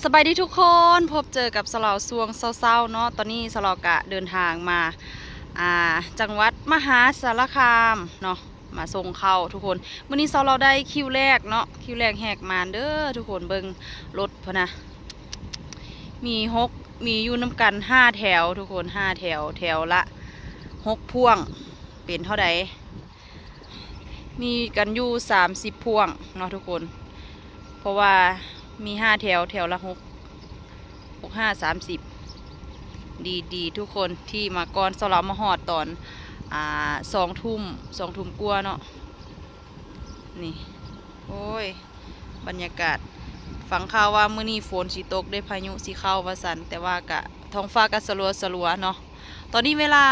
ສະບາຍດີທຸກຄົນ, ພົບເຈີກັບສາວລາວຊ່ວງເຊົ້າໆເນາະ. ຕອນນີ້ສາວລາວກະເດີນທາງມາ ອ່າ ຈັງຫວັດມະຫາສາລະຄາມເນາະ, ມາສົ່ງເຂົ້າທຸກຄົນ. ມື້ນີ້ສາວລາວໄດ້ຄິວແລກເນາະ, ຄິວແລກແຫກມານເດີທຸກຄົນ. ເບິ່ງລົດພຸ້ນນະ ມີຫົກ ມີຢູ່ນຳກັນຫ້າແຖວທຸກຄົນ, ຫ້າແຖວ, ແຖວລະຫົກພ່ວງ ເປັນເທົ່າໃດ? ມີກັນຢູ່ສາມສິບພ່ວງເນາະທຸກຄົນ, ເພາະວ່າມີຫ້າແຖວ, ແຖວລະຫົກ ຫົກຫ້າສາມສິບ. ດີໆທຸກຄົນທີ່ມາກ່ອນ. ສາວລາວມາຮອດຕອນ ອ່າ ສອງທຸ່ມ, ສອງທຸ່ມກວ່າເນາະ. ນີ້ ໂອ້ຍ ບັນຍາກາດ, ຟັງຂ່າວວ່າມື້ນີ້ຝົນຊິຕົກເດ້, ພາຍຸຊິເຂົ້າວ່າຊັ້ນ, ແຕ່ວ່າກະທ້ອງຟ້າກະສະຫຼົວໆເນາະ. ຕອນນີ້ເວລາ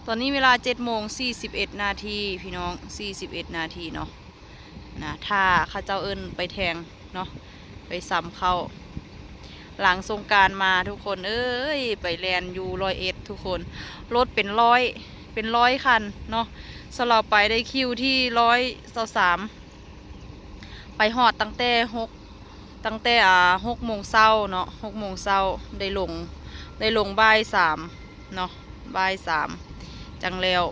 ຕອນນີ້ເວລາເຈັດໂມງສີ່ສິບເອັດນາທີພີ່ນ້ອງ, ສີ່ສິບເອັດນາທີເນາະ. ນະ ຖ້າເຂົາເຈົ້າເອີ້ນໄປແທ່ງເນາະ, ໄປສ່ຳເຂົ້າ. ຫຼັງສົງການມາທຸກຄົນເອີຍ, ໄປແລ່ນຢູ່ຮ້ອຍເອັດທຸກຄົນ, ລົດເປັນຮ້ອຍ ເປັນຮ້ອຍຄັນເນາະ. ສາວລາວໄປໄດ້ຄິວທີຮ້ອຍຊາວສາມ, ໄປຮອດຕັ້ງແຕ່ຫົກ ຕັ້ງແຕ່ ອ່າ ຫົກໂມງເຊົ້າເນາະ, ຫົກໂມງເຊົ້າ. ໄດ້ລົງ ໄດ້ລົງບ່າຍສາມເນາະ, ບ່າຍສາມ ຈັ່ງແລ້ວ.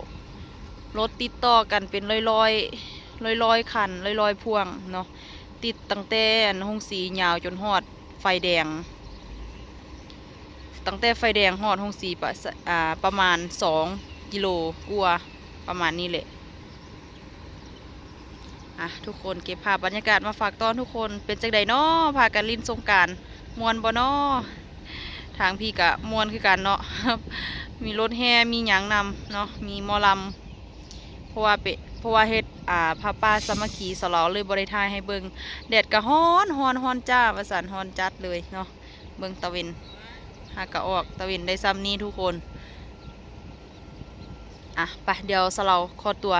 ລົດຕິດຕໍ່ກັນເປັນຮ້ອຍໆ ຮ້ອຍໆຄັນ, ຮ້ອຍໆພ່ວງເນາະ, ຕິດຕັ້ງແຕ່ອັນໂຮງສີຍາວຈົນຮອດໄຟແດງ, ຕັ້ງແຕ່ໄຟແດງຮອດໂຮງສີປະ ອ່າ ປະມານສອງກິໂລກວ່າ ປະມານນີ້ແຫຼະ. ອ່ະ ທຸກຄົນ ເກັບພາບບັນຍາກາດມາຝາກຕ້ອນທຸກຄົນ. ເປັນຈັ່ງໃດເນາະ ພາກັນຫຼິ້ນສົງການ ມ່ວນບໍ່ເນາະ? ທາງພີ້ກະມ່ວນຄືກັນເນາະ, ມີລົດແຫ່ ມີຫຍັງນຳເນາະ, ມີໝໍລຳ. ເພາະວ່າເປ ເພາະວ່າເຮັດ ອ່າ ຜ້າປ່າສາມັກຄີ ສາວລາວເລີຍບໍ່ໄດ້ຖ່າຍໃຫ້ເບິ່ງ. ແດດກະຮ້ອນ ຮ້ອນ ຮ້ອນຈ້າວ່າຊັ້ນ, ຮ້ອນຈັດເລີຍເນາະ. ເບິ່ງຕາເວັນ ຫາກະອອກຕາເວັນໄດ້ຊ່ຳນີ້ທຸກຄົນ. ອ່ະ ໄປ ດຽວສາວລາວຂໍຕົວ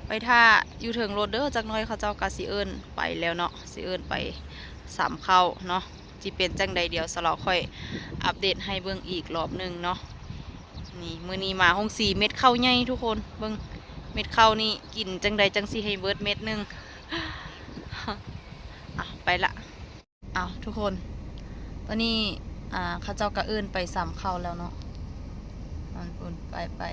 ໄປຖ້າຢູ່ເທິງລົດເດີ, ຈັກໜ້ອຍເຂົາເຈົ້າກະຊິເອີ້ນໄປແລ້ວເນາະ, ຊິເອີ້ນໄປສ່ຳເຂົ້າເນາະ. ຊິເປັນຈັ່ງໃດ ດຽວສາວລາວຄ່ອຍອັບເດດໃຫ້ເບິ່ງອີກລອບໜຶ່ງເນາະ. ນີ້ ມື້ນີ້ມາໂຮງສີ ເມັດເຂົ້າໃຫຍ່ທຸກຄົນ, ເບິ່ງເມັດເຂົ້ານີ້ ກິນຈັ່ງໃດຈັ່ງຊິໃຫ້ເບິດເມັດໜຶ່ງ. ອ່ະ ໄປລະ. ເອົາ ທຸກຄົນ ຕອນນີ້ ອ່າ ເຂົາເຈົ້າກະເອີ້ນໄປສ່ຳເຂົ້າແລ້ວເນາະ. ອັນພຸ້ນ ໄປ ໄປ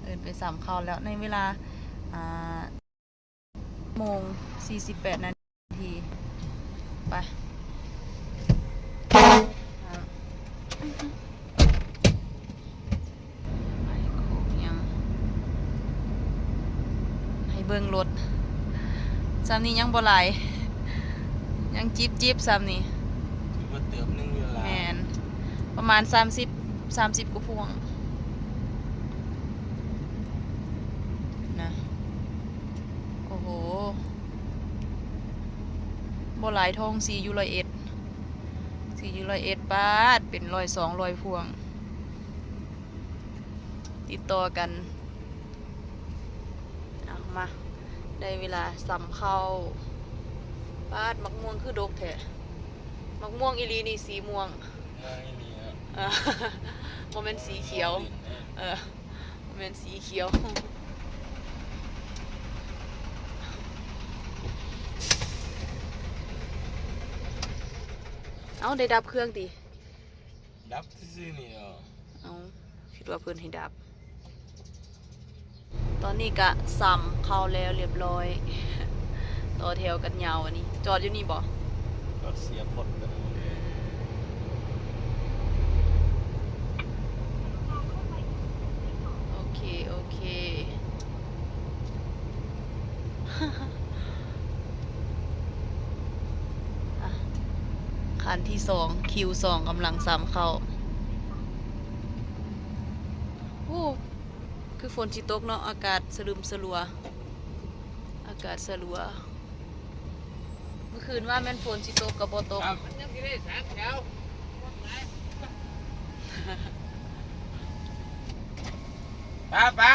ເອີ້ນໄປສ່ຳເຂົ້າແລ້ວ ໃນເວລາ ອ່າ ໂມງສີ່ສິບແປດນາທີ. ໄປ ໃຫ້ເບິ່ງລົດ ຊ່ຳນີ້ຍັງບໍ່ຫຼາຍ, ຍັງຈິບໆ ຊ່ຳນີ້ ຖືວ່າເຕີບໜຶ່ງຢູ່ລະ. ແມ່ນ ປະມານສາມສິບ ສາມສິບກວ່າພ່ວງນະ. ໂອ້ໂຫ ບໍ່ຫຼາຍ ທ້ອງສີຢູ່ຮ້ອຍເອັດ ສີຢູ່ຮ້ອຍເອັດ ປາດ ເປັນຮ້ອຍ ສອງຮ້ອຍພ່ວງ ຕິດຕໍ່ກັນ. ເອົາມາ ໄດ້ເວລາສ່ຳເຂົ້າ. ປາດ ໝາກມ່ວງຄືດົກແທ້. ໝາກມ່ວງອີ່ຫຼີນີ້ສີມ່ວງ ມ່ວງອີ່ຫຼີເນາະ. ເອີ ບໍ່ແມ່ນສີຂຽວ ເອີ ບໍ່ແມ່ນສີຂຽວ. ເອົ້າ ໄດ້ດັບເຄື່ອງຕິ? ດັບຊື່ໆ ນີ້ເນາະ. ເອົ້າ ຄິດວ່າເພິ່ນໃຫ້ດັບ. ຕອນນີ້ກະສ່ຳເຂົ້າແລ້ວລຽບຮ້ອຍ ຕໍ່ແຖວກັນຍາວ. ອັນນີ້ຈອດຢູ່ນີ້ບໍ? ຈອດເສຍພົດກັນ. ອືມ ໂອເຄ ໂອເຄ. ອ່ະ ຄັນທີສອງ ຄິວສອງ ກຳລັງສ່ຳເຂົ້າ. ໂອ້ ຄືຝົນຊິຕົກເນາະ, ອາກາດສະລຶມສະຫຼົວ ອາກາດສະຫຼົວ. ມື້ຄືນວ່າແມ່ນຝົນຊິຕົກກໍບໍ່ຕົກ. ມັນຍັງຊິໄດ້ສາມແຖວ. ປ້າ ປ້າ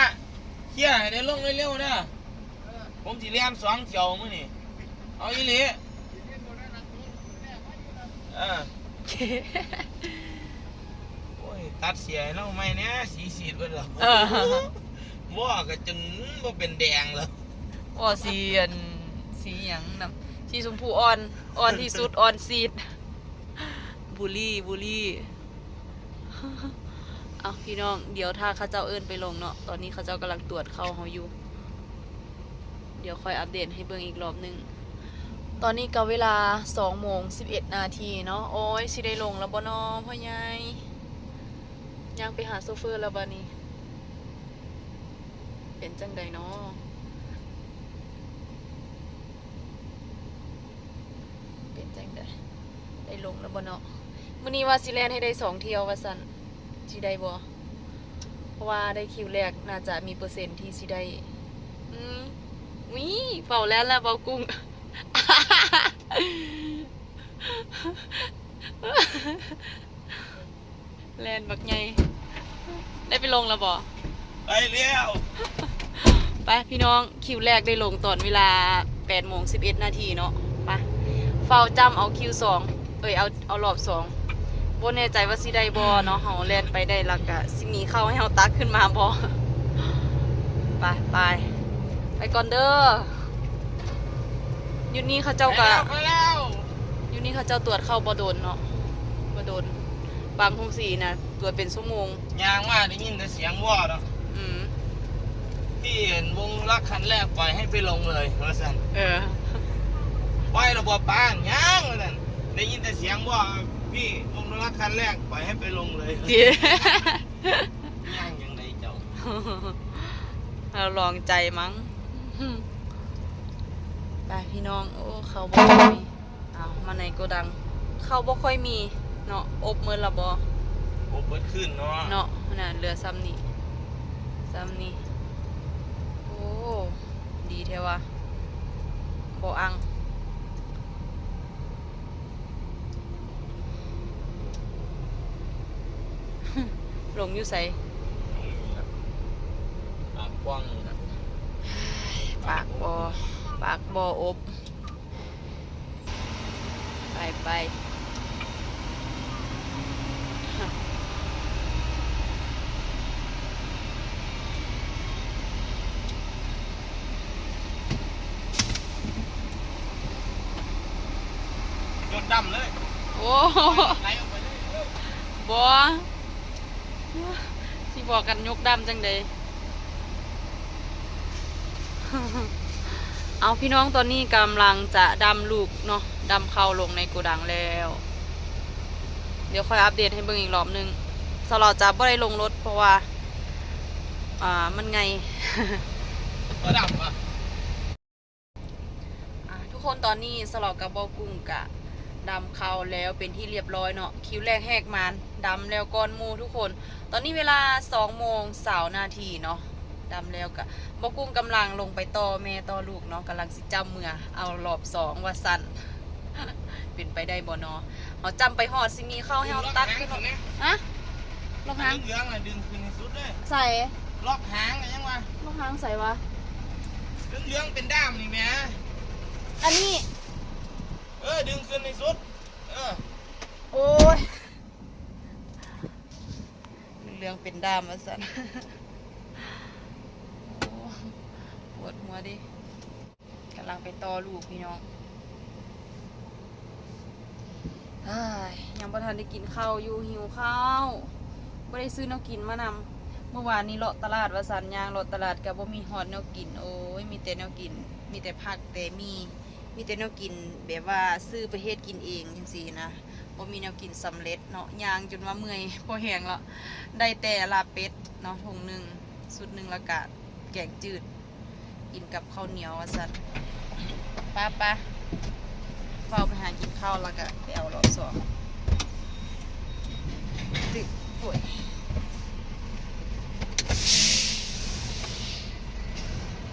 ເຄຍໃຫ້ໄດ້ລົງເລັວໆເດີ. ເອີ ຜົມຊິແລ່ນສອງແຖວມື້ນີ້. ເອົາອີ່ຫຼີ. ເອີ ໂອ້ຍ ຕັດເສຍໃຫ້ລາວໃໝ່ແດ່ ສີສີດເບິດແລ້ວ. ເອີ ບໍ່ກໍຈຶ່ງບໍ່ເປັນແດງແລ້ວ. ບໍ່ ສີອັນ ສີຫຍັງນຳ ສີຊົມພູອ່ອນ ອ່ອນທີ່ສຸດ ອ່ອນຊີດ ບູລີ ບູລີ. ເອົາ ພີ່ນ້ອງ ດຽວຖ້າເຂົາເຈົ້າເອີ້ນໄປລົງເນາະ ຕອນນີ້ເຂົາເຈົ້າກຳລັງຕວດເຂົ້າເຮົາຢູ່. ດຽວຄ່ອຍອັບເດດໃຫ້ເບິ່ງອີກລອບໜຶ່ງ. ຕອນນີ້ກໍເວລາສອງໂມງສິບເອັດນາທີເນາະ. ໂອ້ຍ ຊິໄດ້ລົງແລ້ວບໍ່ນໍພໍ່ໃຫຍ່? ຍ່າງໄປຫາໂຊເຟີແລ້ວບາດນີ້. ເປັນຈັ່ງໃດນໍ? ເປັນຈັ່ງໃດ? ໄດ້ລົງແລ້ວບໍ່ເນາະ? ມື້ນີ້ວ່າຊິແລ່ນໃຫ້ໄດ້ສອງທ່ຽວວ່າຊັ້ນ. ຊິໄດ້ບໍ່? ເພາະວ່າໄດ້ຄິວແລກ ໜ້າຈະມີເປີເຊັນທີ່ຊິໄດ້. ອືມ ວິ ເວົ້າແລ່ນແລ້ວ ເວົ້າກຸ້ງ. ແລ່ນບັກໃຫຍ່. ໄດ້ໄປລົງແລ້ວບໍ່? ໄປແລ້ວ. ໄປພີ່ນ້ອງ ຄິວແລກໄດ້ລົງຕອນເວລາແປດໂມງສິບເອັດນາທີເນາະ. ໄປ ຟ້າວຈ້ຳເອົາຄິວສອງ ເອີຍ ເອົາ ເອົາລອບສອງ. ບໍ່ແນ່ໃຈວ່າຊິໄດ້ບໍ່ເນາະ ເຮົາແລ່ນໄປໄດ້ແລ້ວກະຊິມີເຂົ້າໃຫ້ເຮົາຕັກຂຶ້ນມາບໍ່? ໄປ ໄປ ໄປກ່ອນເດີ. ຢູ່ນີ້ເຂົາເຈົ້າກະ ໄປແລ້ວ ໄປແລ້ວ. ຢູ່ນີ້ເຂົາເຈົ້າຕວດເຂົ້າບໍ່ດົນເນາະ ບໍ່ດົນ. ບາງໂຮງສີນະ ຕົວະເປັນຊົ່ວໂມງ. ຍ່າງມາໄດ້ຍິນແຕ່ສຽງວໍເນາະ. ອືມ ພີ່ເຫັນວົງລັກຄັນແລກ ປ່ອຍໃຫ້ໄປລົງເລີຍ ວ່າຊັ້ນ. ເອີ ປ່ອຍລະບໍ່ປານ ຍ່າງ ວ່າຊັ້ນ. ໄດ້ຍິນແຕ່ສຽງວໍ ພີ່ ວົງລັກຄັນແລກ ປ່ອຍໃຫ້ໄປລົງເລີຍ. ຍ່າງຫຍັງໃດເຈົ້າ? ເຮົາລອງໃຈມັ້ງ. ໄປພີ່ນ້ອງ ໂອ້ ເຂົ້າບໍ່ຄ່ອຍມີ. ເອົາ ມາໃນໂກດັງ ເຂົ້າບໍ່ຄ່ອຍມີເນາະ. ອົບໝົດລະບໍ່? ອົບເບິດຄືນເນາະ ເນາະ. ຫັ້ນນະ ເຫຼືອຊ່ຳນີ້ ຊ່ຳນີ້. ໂອ້ ດີແທ້ວ່າ ບໍ່ອັ່ງ. ລົງຢູ່ໃສ? ປາກກວ້າງຢູ່ນະ. ປາກບໍ່ ປາກບໍ່ອົບ. ໄປ ໄປ ຍົກດຳເລີຍ. ໂອ້ ໄຫຼອອກໄປເລີຍ. ບໍ່ ຊິບອກກັນຍົກດຳຈັ່ງໃດ? ເອົາ ພີ່ນ້ອງ ຕອນນີ້ກຳລັງຈະດຳລູກເນາະ ດຳເຂົ້າລົງໃນໂກດັງແລ້ວ. ດຽວຄ່ອຍອັບເດດໃຫ້ເບິ່ງອີກລອບໜຶ່ງ. ສາວລາວຈະບໍ່ໄດ້ລົງລົດ ເພາະວ່າ ອ່າ ມັນໃຫຍ່. ບໍ່ດຳອະ. ອ່າ ທຸກຄົນ ຕອນນີ້ສາວລາວກັບບໍ່ກຸ້ງກະດຳເຂົ້າແລ້ວເປັນທີ່ລຽບຮ້ອຍເນາະ. ຄິວແລກແຫກມານ ດຳແລ້ວກ່ອນໝູ່ທຸກຄົນ. ຕອນນີ້ເວລາສອງໂມງຊາວນາທີເນາະ ດຳແລ້ວກະບໍ່ກຸ້ງກຳລັງລົງໄປຕໍ່ແມ່ຕໍ່ລູກເນາະ ກຳລັງຊິຈ້ຳເມືອເອົາລອບສອງວ່າຊັ້ນ. ເປັນໄປໄດ້ບໍ່ນໍ? ເຮົາຈ້ຳໄປຮອດຊິມີເຂົ້າໃຫ້ເຮົາຕັກຂຶ້ນເນາະ. ຮະ? ລັອກຫາງ ອັນເຫຼືອງໆ ນະ ດຶງຂຶ້ນໃຫ້ສຸດເລີຍ. ໃສ? ລັອກຫາງ ອະຫຍັງວະ? ລັອກຫາງໃສວະ? ເຫຼືອງໆ ເປັນດ້າມນີ້ແໝ່. ອັນນີ້? ເອີ ດຶງຂຶ້ນໃຫ້ສຸດ. ເອີ ໂອ້ຍ ເຫຼືອງເປັນດ້າມວ່າຊັ້ນ. ໂອ້ ປວດຫົວເດ້. ກຳລັງໄປຕໍ່ລູກພີ່ນ້ອງ. ເຮີ້ຍ ຍັງບໍ່ທັນໄດ້ກິນເຂົ້າຢູ່ ຫິວເຂົ້າ. ບໍ່ໄດ້ຊື້ແນວກິນມານຳ. ເມື່ອວານນີ້ເລາະຕະຫຼາດວ່າຊັ້ນ ຍ່າງເລາະຕະຫຼາດກະບໍ່ມີຮອດແນວກິນ. ໂອ້ຍ ມີແຕ່ແນວກິນ ມີແຕ່ຜັກແຕ່ໝີ່ ມີແຕ່ແນວກິນແບບວ່າຊື້ໄປເຮັດກິນເອງຈັ່ງຊີ້ນະ. ບໍ່ມີແນວກິນສຳເລັດເນາະ ຍ່າງຈົນວ່າເມື່ອຍພໍແຮງແລ້ວ. ໄດ້ແຕ່ລາບເປັດເນາະ ຖົງໜຶ່ງ ຊຸດໜຶ່ງ ແລ້ວກະ ແກງຈືດ ກິນກັບເຂົ້າໜຽວວ່າຊັ້ນ. ປະ ປະ ຟ້າວໄປຫາກິນເຂົ້າ ແລ້ວກະໄປເອົາລອບສອງ. ໂອ້ຍ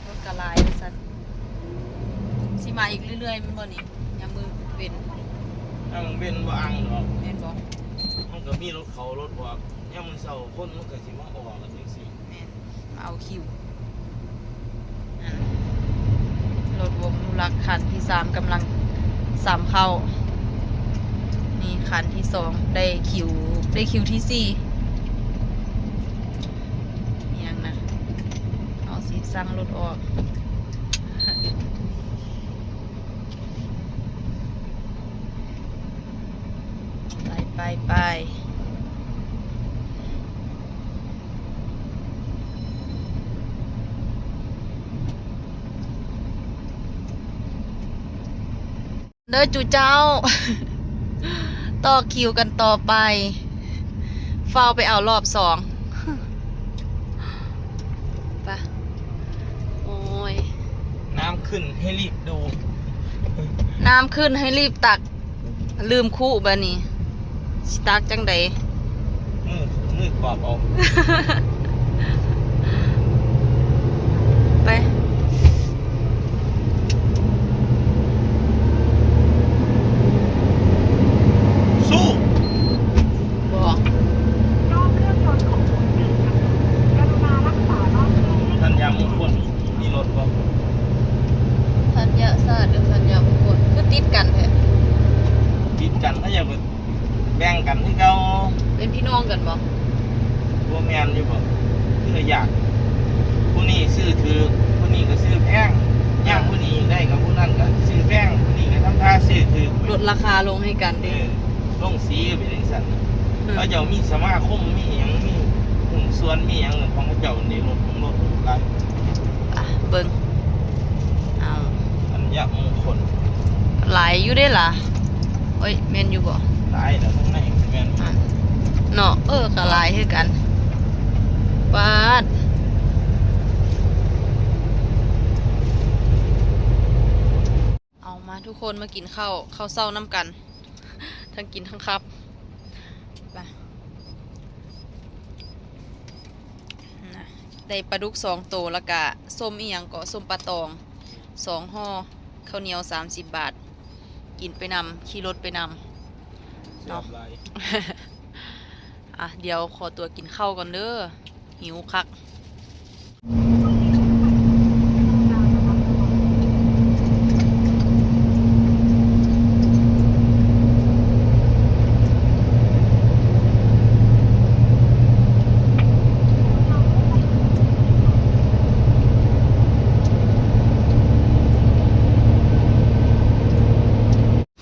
ລົດກະຫຼາຍວ່າຊັ້ນ. ຊິມາອີກເລື້ອຍໆ ແມ່ນບໍ່ນີ້? ຍາມມື້ເວັນ ຍາມມື້ເວັນບໍ່ອັ່ງດອກ ແມ່ນບໍ່? ມັນກະມີລົດເຂົ້າລົດອອກ ຍາມມື້ເຊົ້າຄົນມັນກະຊິມາ ອອກກັນຈັ່ງຊີ້. ແມ່ນ ມາເອົາຄິວ. ອັນ ລົດວົງລັກຄັນທີສາມກຳລັງຊຳເຂົ້າ. ນີ້ຄັນທີສອງ ໄດ້ຄິວ ໄດ້ຄິວທີສີ່. ອີຫຍັງນະ? ເຮົາຊິສັ່ງລົດອອກ. ໄປ ໄປ ເດີຈຸເຈົ້າ ຕໍ່ຄິວກັນຕໍ່ໄປ ຟ້າວໄປເອົາລອບສອງ ໄປ ໂອ້ຍ ນ້ຳຂຶ້ນໃຫ້ລີບດູ ນ້ຳຂຶ້ນໃຫ້ລີບຕັກ ລືມຄຸບາດນີ້ ຊິຕັກຈັ່ງໃດ? ມື ມືກວາດເອົາ ໄປ ສູ້ ບໍ່ ທັນຍາມຸງຄຸນ ມີລົດບໍ່? ທັນຍະສາດ ຫຼື ທັນຍາມຸງຄຸນ ຄືຕິດກັນແທ້? ຕິດກັນ ເຂົາເຈົ້າກໍແບ່ງກັນຄືເກົ່າ. ເປັນພີ່ນ້ອງກັນບໍ່? ບໍ່ແມ່ນຢູ່ບໍ? ຄົນລະຢ່າງ ຜູ້ນີ້ຊື້ຖືກ ຜູ້ນີ້ກໍຊື້ແພງ ຍາມຜູ້ນີ້ໄດ້ກັບຜູ້ນັ້ນກໍຊື້ແພງ ຜູ້ນີ້ກໍທຳທ່າຊື້ຖືກ ລົດລາຄາລົງໃຫ້ກັນເດ້. ເອີ ລົງສີໄປຈັ່ງຊັ້ນ ເອີ ເຂົາເຈົ້າມີສະມາຄົມ ມີຫຍັງ ມີຫຸ້ນສ່ວນ ມີຫຍັງຂອງເຂົາເຈົ້ານີ້ ລົດ ລົດຫຼາຍ ອ່ະ ເບິ່ງ ເອົາ ອັນຍະມຸງຄຸນ ຫຼາຍຢູ່ເດ້ລະ ໂອ້ຍ ແມ່ນຢູ່ບໍ່? ຫຼາຍລະ ຂ້າງໃນແມ່ນ ອັນ ເນາະ ເອີ ກໍຫຼາຍຄືກັນ ປາດ ເອົາມາທຸກຄົນ ມາກິນເຂົ້າ ເຂົ້າເຊົ້ານຳກັນ ທັງກິນທັງຂັບ ໄປ ນະ ໄດ້ປາດຸກສອງໂຕ ແລ້ວກະສົ້ມອີ່ຫຍັງເກາະ ສົ້ມປາຕອງສອງຫໍ່ ເຂົ້າໜຽວສາມສິບບາດ ກິນໄປນຳ ຂີ່ລົດໄປນຳເນາະ ແຊບຫຼາຍ ອ່ະ ດຽວຂໍຕົວກິນເຂົ້າກ່ອນເດີ ຫິວຄັກ.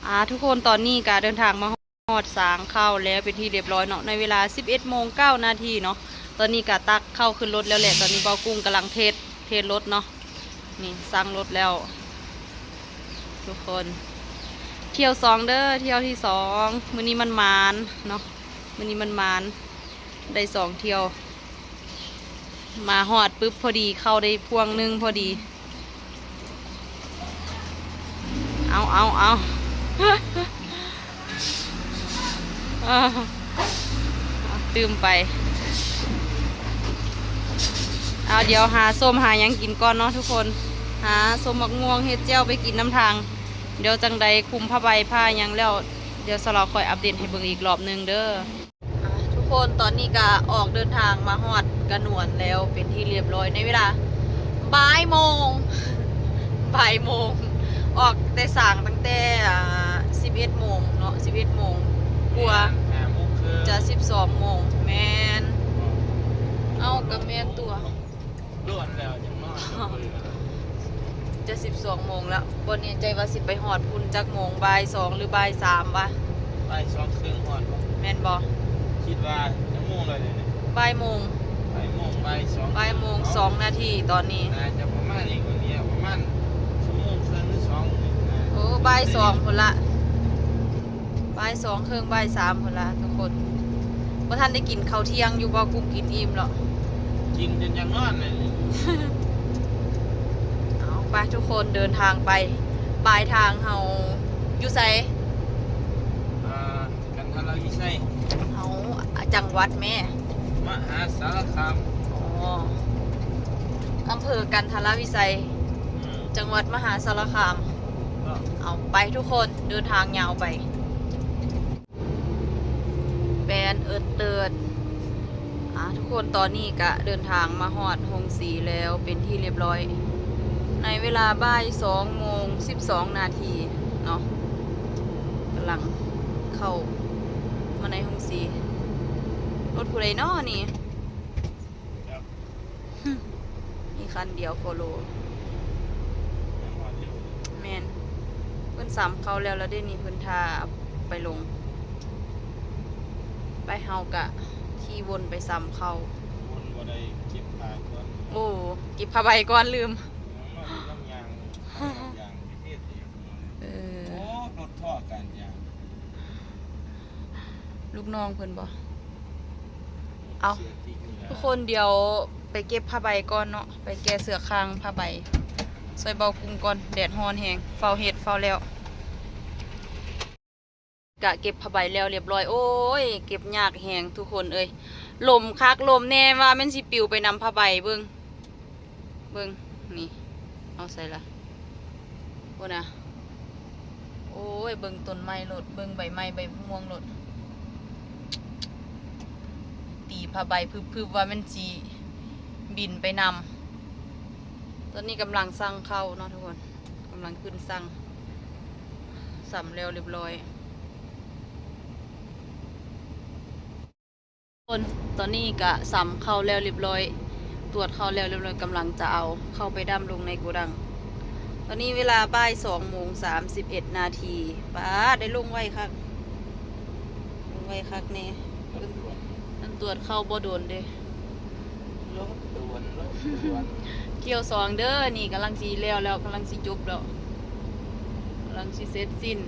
ອ່າ ທຸກຄົນ ຕອນນີ້ກະເດີນທາງມາຮອດ ຮອດສາງເຂົ້າແລ້ວເປັນທີ່ຮຽບຮ້ອຍເນາະ ໃນເວລາສິບເອັດໂມງເກົ້ານາທີເນາະ. ຕອນນີ້ກະຕັກເຂົ້າຂຶ້ນລົດແລ້ວແຫຼະ ຕອນນີ້ບ່າວກຸ້ງກຳລັງເທດ ເທດລົດເນາະ ນີ້ ຊັ່ງລົດແລ້ວທຸກຄົນ. ທ່ຽວສອງເດີ ທ່ຽວທີສອງ ມື້ນີ້ມັນໝານເນາະ ມື້ນີ້ມັນໝານ ໄດ້ສອງທ່ຽວ ມາຮອດປຶບພໍດີ ເຂົ້າໄດ້ພວງໜຶ່ງພໍດີ. ເອົາ ເອົາ ເອົາ ເອີ ຕື່ມໄປ. ເອົາ ດຽວຫາສົ້ມຫາຫຍັງກິນກ່ອນເນາະທຸກຄົນ ຫາສົ້ມໝາກມ່ວງເຮັດແຈ່ວໄປກິນນຳທາງ. ດຽວຈັ່ງໃດຄຸມຜ້າໃບຜ້າຫຍັງແລ້ວ ດຽວສາວລາວຄ່ອຍອັບເດດໃຫ້ເບິ່ງອີກລອບໜຶ່ງເດີ. ອ່າ ທຸກຄົນ ຕອນນີ້ກະອອກເດີນທາງມາຮອດກະນວນແລ້ວເປັນທີ່ຮຽບຮ້ອຍ ໃນເວລາບ່າຍໂມງ ບ່າຍໂມງ ອອກແຕ່ສາງຕັ້ງແຕ່ ອ່າ ສິບເອັດໂມງເນາະ ສິບເອັດໂມງກວ່າ ຫ້າໂມງເຄິ່ງ ຈະສິບສອງໂມງ ແມ່ນ ເອົ້າ ກະແມ່ນຕົວະ. ໂດນແລ້ວຈັ່ງນອນ ຈະສິບສອງໂມງແລ້ວ ບໍ່ແນ່ໃຈວ່າຊິໄປຮອດພຸ້ນຈັກໂມງ ບ່າຍສອງ ຫຼື ບ່າຍສາມວະ ບ່າຍສອງເຄິ່ງຮອດບໍ່ ແມ່ນບໍ່? ຄິດວ່າຈັກໂມງແລ້ວນີ້ ບ່າຍໂມງ ບ່າຍໂມງ ບ່າຍສອງ ບ່າຍໂມງສອງນາທີຕອນນີ້ ໜ້າຈະປະມານນີ້ ປະມານຊົ່ວໂມງເຄິ່ງ ຫຼື ສອງ ໂອ້ ບ່າຍສອງພຸ້ນລະ. ບ່າຍສອງເຄິ່ງ ບ່າຍສາມພຸ້ນລະທຸກຄົນ ບໍ່ທັນໄດ້ກິນເຂົ້າທ່ຽງຢູ່ ບ່າວກຸ້ງກິນອີ່ມແລ້ວ ກິນຈົນຢາກນອນເລີຍ. ເອົາ ໄປທຸກຄົນ ເດີນທາງໄປ ປາຍທາງເຮົາຢູ່ໃສ? ອ່າ ກັນທະລະວິໄຊ. ເອົາ ຈັງຫວັດແມ່? ມະຫາສາລະຄາມ. ອໍ ອຳເພີກັນທະລະວິໄຊ ອືມ ຈັງຫວັດມະຫາສາລະຄາມ. ເອົາ ໄປທຸກຄົນ ເດີນທາງຍາວໄປ. ແປນເອີດເຕີດ ອ່າ ທຸກຄົນ ຕອນນີ້ກະເດີນທາງມາຮອດໂຮງສີແລ້ວເປັນທີ່ຮຽບຮ້ອຍ ໃນເວລາບ່າຍສອງໂມງສິບສອງນາທີເນາະ ກຳລັງເຂົ້າມາໃນໂຮງສີ. ລົດຜູ້ໃດນໍນີ້? ມີຄັນດຽວໂຄໂລ. ແມ່ນ ເພິ່ນສຳເຂົ້າແລ້ວ ແລ້ວເດນີ້ ເພິ່ນຖ້າໄປລົງ. ໄປ ເຮົາກະຂີ່ວົນໄປຊຳເຂົ້າ. ວົນບໍ່ໄດ້ເກັບຜ້າກ່ອນ. ໂອ້ ເກັບຜ້າໃບກ່ອນ ລືມ. ນ້ອງນ້ອຍເປັນນຳຍ່າງ ຍ່າງເຮັດເອງ. ເອີ ໂອ້ ລົດທໍ່ການຍ່າງ ລູກນ້ອງເພິ່ນບໍ? ເອົາ ເສື້ອຕິກນີ້ລະ ທຸກຄົນ ດຽວໄປເກັບຜ້າໃບກ່ອນເນາະ ໄປແກ່ເສື້ອຄາງຜ້າໃບຊ່ອຍເບົາກຸ້ງກ່ອນ. ແດດຮ້ອນແຮງ ຟ້າວເຮັດຟ້າວແລ້ວ. ກະເກັບຜ້າໃບແລ້ວລຽບລ້ອຍ. ໂອ້ຍ ເກັບຍາກແຮງທຸກຄົນເອີຍ. ລົມຄັກລົມແນ່ ວ່າແມ່ນຊິປິວໄປນຳຜ້າໃບ. ເບິ່ງ ເບິ່ງນີ້ ເອົາໃສລະ ພຸ້ນນະ. ໂອ້ຍ ເບິ່ງຕົ້ນໄມ້ໂລດ ເບິ່ງໃບໄມ້ໃບມ່ວງໂລດ ຕີຜ້າໃບພຶບໆ ວ່າແມ່ນຊິບິນໄປນຳ. ຕອນນີ້ກຳລັງຊຳເຂົ້າເນາະທຸກຄົນ ກຳລັງຂຶ້ນຊຳ ຊຳແລ້ວລຽບລ້ອຍ. ຄົນ ຕອນນີ້ກະຊຳເຂົ້າແລ້ວລຽບລ້ອຍ ຕວດເຂົ້າແລ້ວລຽບລ້ອຍ ກຳລັງຈະເອົາເຂົ້າໄປດຳລົງໃນໂກດັງ. ຕອນນີ້ເວລາບ່າຍສອງໂມງສາມສິບເອັດນາທີ. ປາດ ໄດ້ລົງໄວຄັກ ລົງໄວຄັກແນ່. ເພິ່ນ ເພິ່ນຕວດເຂົ້າບໍ່ດົນເດ້. ລົງດ່ວນ ລົງດ່ວນ. ຖ້ຽວສອງເດີ ນີ້ກຳລັງຊິແລ້ວແລ້ວ ກຳລັງຊິຈົບແລ້ວ ກຳລັງຊິເສັດສິ້ນ.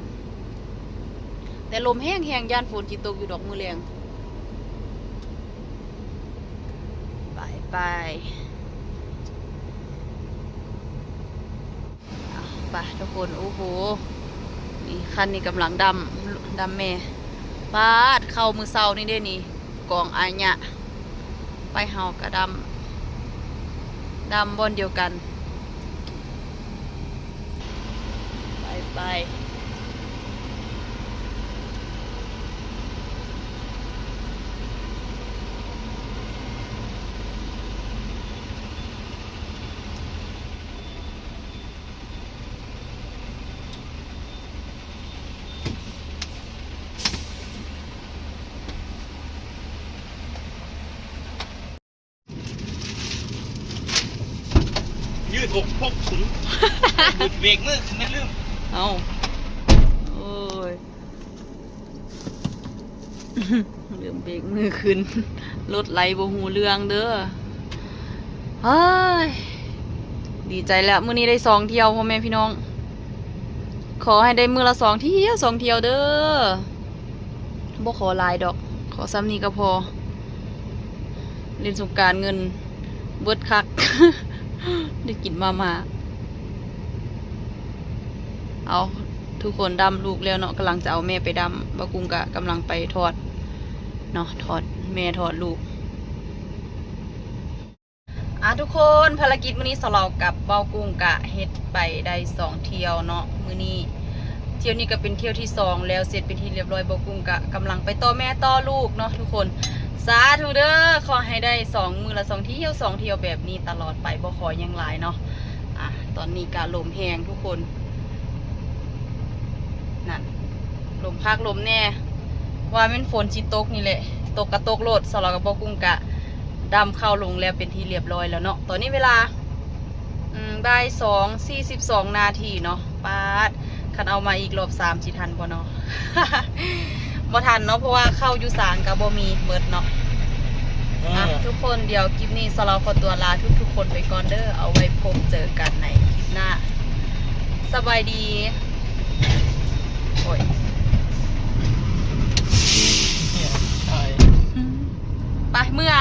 ແຕ່ລົມແຮງໆ ຢ້ານຝົນຊິຕົກຢູ່ດອກມື້ແລງ. ໄປໆ ໄປທຸກຄົນ. ໂອ້ໂຫ ນີ້ຄັນນີ້ກຳລັງດຳ ດຳແມ່. ປາດ ເຂົ້າມື້ເຊົ້ານີ້ເດ້ນີ້ ກອງອາຍະ. ໄປ ເຮົາກະດຳ ດຳບ່ອນດຽວກັນ. ໄປໆ. ຍືດອົກພົກສູນ ເບຣກມືຂຶ້ນ ແມ່ນລືມ. ເອົ້າ ໂອ້ຍ ລືມເບຣກມືຂຶ້ນ ລົດໄຫຼບໍ່ຮູ້ເລື່ອງເດີ. ເຮີ້ຍ ດີໃຈແລ້ວ ມື້ນີ້ໄດ້ສອງທ່ຽວ ພໍ່ແມ່ພີ່ນ້ອງ. ຂໍໃຫ້ໄດ້ມື້ລະສອງທ່ຽວ ສອງທ່ຽວເດີ. ບໍ່ຂໍຫຼາຍດອກ ຂໍຊ່ຳນີ້ກະພໍ. ຫຼິ້ນສົງການເງິນເບິດຄັກ ໄດ້ກິນມາມ່າ. ເອົາ ທຸກຄົນດຳລູກແລ້ວເນາະ ກຳລັງຈະເອົາແມ່ໄປດຳ. ບ່າວກຸ້ງກະກຳລັງໄປຖອດເນາະ ຖອດແມ່ຖອດລູກ. ອ່າ ທຸກຄົນ ພາລະກິດມື້ນີ້ ສາວລາວກັບບ່າວກຸ້ງກະເຮັດໄປໄດ້ສອງທ່ຽວເນາະ. ມື້ນີ້ ທ່ຽວນີ້ກະເປັນທ່ຽວທີສອງແລ້ວ ເສັດເປັນທີ່ລຽບລ້ອຍ. ບ່າວກຸ້ງກະກຳລັງໄປຕໍ່ແມ່ຕໍ່ລູກເນາະທຸກຄົນ. ສາທຸເດີ ຂໍໃຫ້ໄດ້ສອງ ມື້ລະສອງທ່ຽວ ສອງທ່ຽວແບບນີ້ຕະຫຼອດໄປ ບໍ່ຂໍຫຍັງຫຼາຍເນາະ. ອ່າ ຕອນນີ້ກະລົມແຮງທຸກຄົນ ນັ້ນ ລົມຄັກລົມແນ່ ວ່າແມ່ນຝົນຊິຕົກນີ້ແຫຼະ ຕົກກະຕົກໂລດ. ສາວລາວກັບບ່າວກຸ້ງກະດຳເຂົ້າລົງແລ້ວເປັນທີ່ລຽບລ້ອຍແລ້ວເນາະ. ຕອນນີ້ເວລາ ອືມ ບ່າຍສອງສີ່ສິບສອງນາທີເນາະ. ປາດ ຄັນເອົາມາອີກລອບສາມຊິທັນບໍ່ເນາະ? ບໍ່ທັນເນາະ ເພາະວ່າເຂົ້າຢູ່ສາງກະບໍ່ມີ ເໝິດເນາະ. ເອີ ອ່ະ ທຸກຄົນ ດຽວຄລິບນີ້ສາວລາວຂໍຕົວລາທຸກໆຄົນໄປກ່ອນເດີ ເອົາໄວ້ພົບເຈີກັນໃນຄລິບໜ້າ. ສະບາຍດີ. ໂອ້ຍ ໄປເມືອ.